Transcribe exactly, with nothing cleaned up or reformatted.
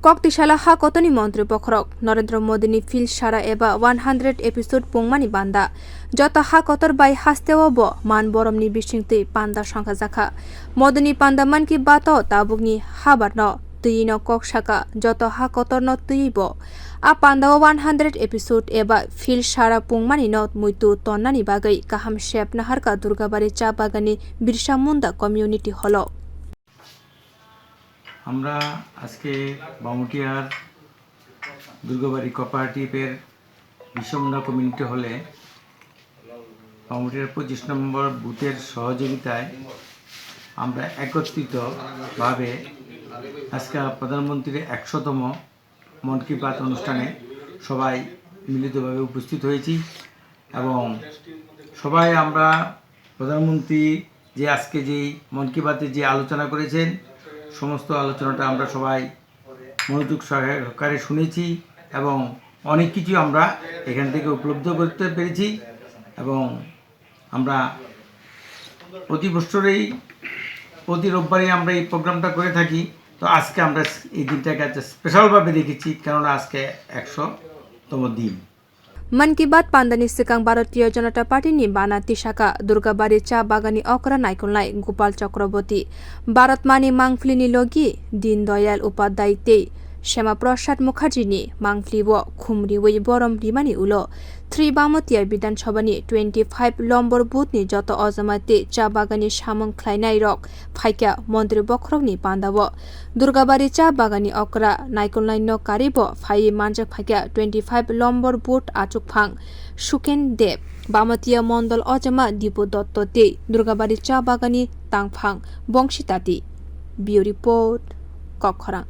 Kok tisala ha kotorni montri bokhorok Narendra Modini Phil Sara eba one hundred episode pungmani banda. Joto ha kotor bai hasteo bo man boromni bisingtwi panda songkhajakha. Modini panda Mann Ki Baat o tabukni habarno twiwino kok saka joto ha kotorno twiwi bo. A pandao one hundred episode eba Phil Sara pungmanino muitu tonnani bagwi kaham sep naharkha Durgabari cha bagani Birsa Munda Community Hall o. আমরা আজকে বামুটিয়ার দুর্গাবাড়ি কোঅপারেটিভের বিশ্বমুন্ডা কমিউনিটি হলে বামুটিয়ার পঁচিশ নম্বর বুথের সহযোগিতায় আমরা একত্রিতভাবে আজকে প্রধানমন্ত্রীর একশোতম মন কি বাত অনুষ্ঠানে সবাই মিলিতভাবে উপস্থিত হয়েছি এবং সবাই আমরা প্রধানমন্ত্রী যে আজকে যেই মন কি বাতে যে আলোচনা করেছেন, সমস্ত আলোচনাটা আমরা সবাই মনোযোগ সহকারে শুনেছি এবং অনেক কিছু আমরা এখান থেকে উপলব্ধ করতে পেরেছি এবং আমরা প্রতি বছরেই প্রতি রোববারই আমরা এই প্রোগ্রামটা করে থাকি। তো আজকে আমরা এই দিনটাকে একটা স্পেশালভাবে রেখেছি, কেননা আজকে একশোতম দিন। Mann Ki Baat pandani swkang Bharatiya Janata Party ni bana tisaka Durgabari cha bagani okra naikolnai Gopal Chakraborty, Bharat Mani Mangphlini logi Deen Dayal Upadhyay tei Shyama Prasad Mukherjee ni mangphlio khum riwi borom rimani ulo Three Bamatia Bidhan Sabha ni twenty five lombor booth ni joto ojama tei cha bagani samung khlainai rok phaikha montri bokhorokni pandao. Durgabari cha bagani okra naikolnaino karibo phaiwi manjak phaikha twenty five lombor booth achukphang Suken Deb, Bamatia Mondol ojama Dipu Dotto tei Durgabari cha bagani tangphang Bongsi Tati. Bureau Report, Kokkhorang.